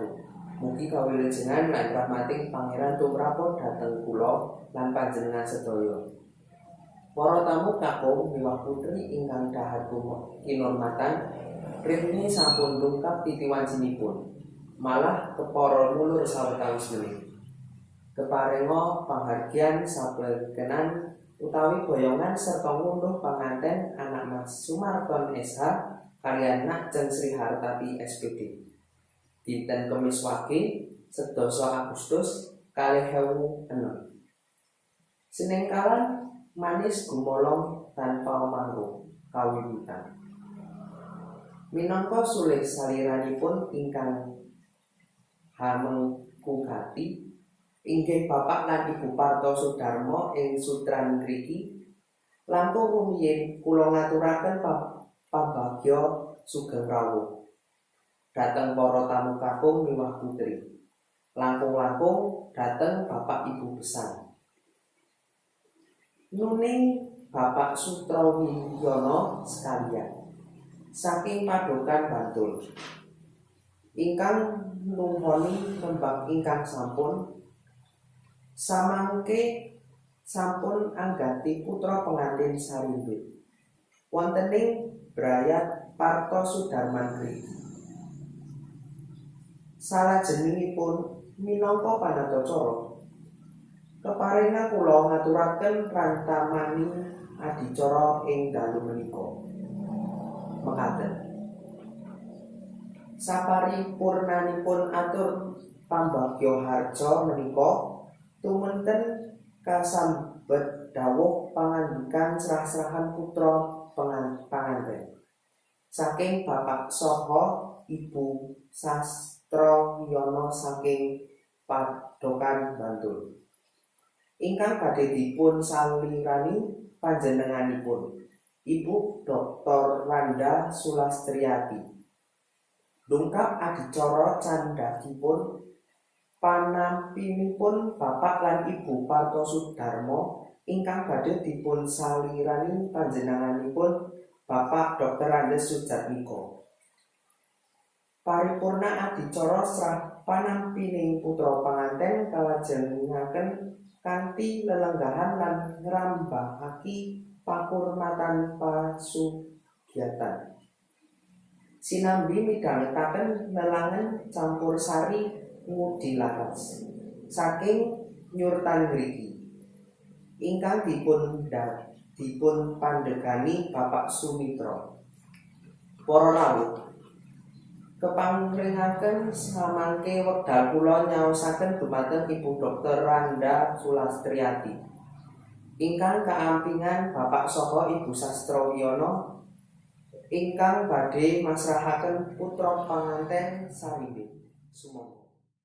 wabarakatuh. Mugi kawilujengan lan rahmating Pangeran tumrapa dhateng kula lan panjenengan sedaya. Para tamu kakung miwah putri ingkang dhahar kinurmatan, rimni sampun dungkap titiwancinipun. Malah kepara mulur sawetawis menit. Keparenga panghargyan sapekenan utawi boyongan serta ngunduh panganten anak Mas Sumarton SH kaliyan Nak Ceng Sri Hartati SPD. Dinten Kemis Wage 10 Agustus 2006. Sinengkalan manis gumolong tanpa manggung kawiwitan. Minangka sulih saliranipun ingkang hamengkugati inggih Bapak lan Ibu Parto Sudarmo ing sutran ngriki, langkung rumiyin kula ngaturaken pambagya sugeng rawuh dhateng para tamu kakung miwah putri. Langkung-langkung dhateng Bapak Ibu besan. Nuning Bapak Sutrawiyono sekalian saking Padokan Bantul ingkang nuhoni nembang ingkang sampun samangke sampun angganti putra pengantin sarimbit wontening brayat Parto Sudarman mriki. Salajengipun minangka panatacara keparenga kula ngaturaken rantamani adicara ing dalu menika. Mekaten. Saparipurnanipun atur pambagya harja menika tumenten kasambet dawuh pangandikan srah-srahan putra panganten saking Bapak saha Ibu Sastrawiyono saking Padokan Bantul ingkang badhe dipun salirani panjenenganipun Ibu Dr. Randa Sulastriati. Dungkap adicara candhakipun panampinipun Bapak lan Ibu Parto Sudarmo ingkang badhe dipun salirani panjenenganipun Bapak Dr. Andes Sujatmiko. Paripurna adicara srah panampining putra panganten kalajengaken kanthi lelenggahan lan ngrambahaki pakurmatan pasugyatan. Sinambi midhangetaken lelangen campur sari ngudi laras saking nyurtan ngriki ingkang dipun pandhegani Bapak Sumitra. Para rawuh, kepangringaken samangke wekdal kula nyaosaken dumateng Ibu Dr. Randa Sulastriati ingkang kaampingan Bapak saha Ibu Sastrawiyono ingkang badhe masrahaken putra panganten sarimbit. Sumangga.